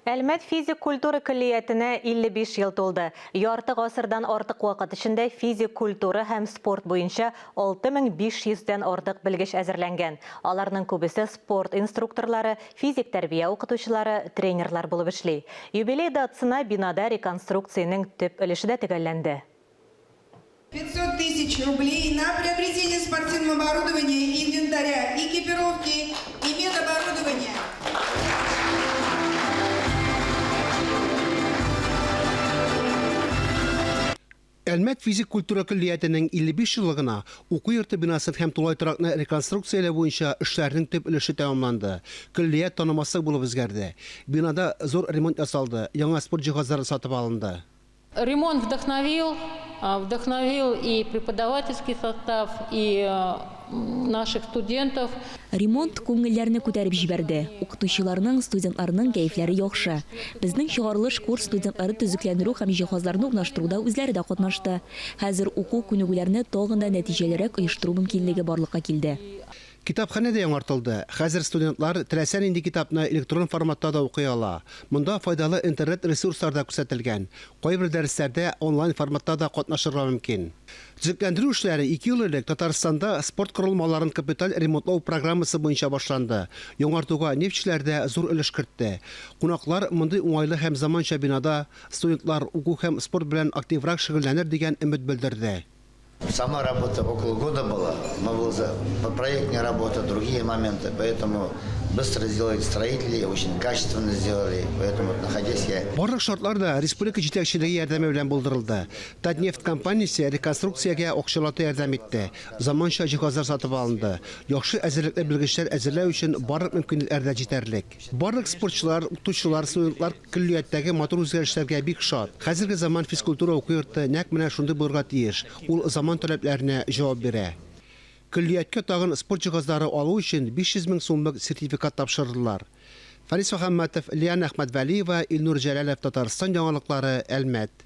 Әлмәт физик культура көллиятенә 55 ел тулды. Ярты гасырдан артык вакыт эчендә физик культура һәм спорт буенча 6500 дән артык белгеч әзерләнгән. Аларның күбесе спорт инструкторлары, физик тәрбия укытучылары, тренерлар булып эшли. Юбилей датасына бинада реконструкциянең төп өлеше дә төгәлләнде. 500 тысяч рублей на приобретение спортивного оборудования, инвентаря, экипировки и медоборудования. Әлмәт физик культура көллиятенең 55 еллыгына уку йорты бинасын һәм тулай торакны реконструкцияләү буенча эшләрнең төп өлеше тәмамланды. Көллият танымаслык булып үзгәрде. Бинада зур ремонт ясалды, яңа спорт җиһазлары сатып алынды. Ремонт вдохновил, вдохновил и преподавательский состав, и наших студентов. Ремонт күңелләрне күтәреп җибәрде. Укытучыларның, студентларның кәефләре яхшы. Безнең чыгарылыш курс студентлары төзекләндерү һәм җиһазларны урнаштыруда үзләре дә катнашты. Хәзер уку-күнегүләрне тагын да нәтиҗәлерәк оештыру мөмкинлеге барлыкка килде. Китапханә дә яңартылды. Хәзер студентлар теләсә нинди китапны электрон форматта да укый ала. Монда файдалы интернет-ресурслар да күрсәтелгән. Кайбер дәресләрдә онлайн форматта да катнашырга мөмкин. Төзекләндерү эшләре ике ел элек Татарстанда спорт корылмаларын капиталь ремонтлау программасы буенча башланды. Яңартуга нефтьчеләр дә зур өлеш кертте. Кунаклар мондый уңайлы һәм заманча бинада студентлар уку һәм спорт белән активрак шөгыльләнер дигән өмет белдерде. Сама работа около года была, но была проектная работа, другие моменты, поэтому быстро сделали строители, очень качественно сделали, поэтому находясь я... Барлык шартлар да республика җитәкчелеге ярдәме белән булдырылды. Татнефть компаниясе реконструкциягә акчалата ярдәм итте, заманча җиһазлар сатып алынды. Яхшы әзерлекле белгечләр әзерләү өчен барлык мөмкинлекләр дә җитәрлек. Барлык спортчылар, укытучылар, студентлар Көллияттәге матур үзгәрешләргә бик шат. Хәзерге заман физкультура уку йорты нәкъ менә шундый булырга тиеш, ул заман таләпләренә җавап бирә. Көллияткә тагын спорт җиһазлары алу өчен 500 мең сумлык сертификат тапшырдылар. Фарис Мөхәммәтов, Лиана Әхмәтвәлиева, Илнур Җәләлов, Татарстан яңалыклары, Әлмәт.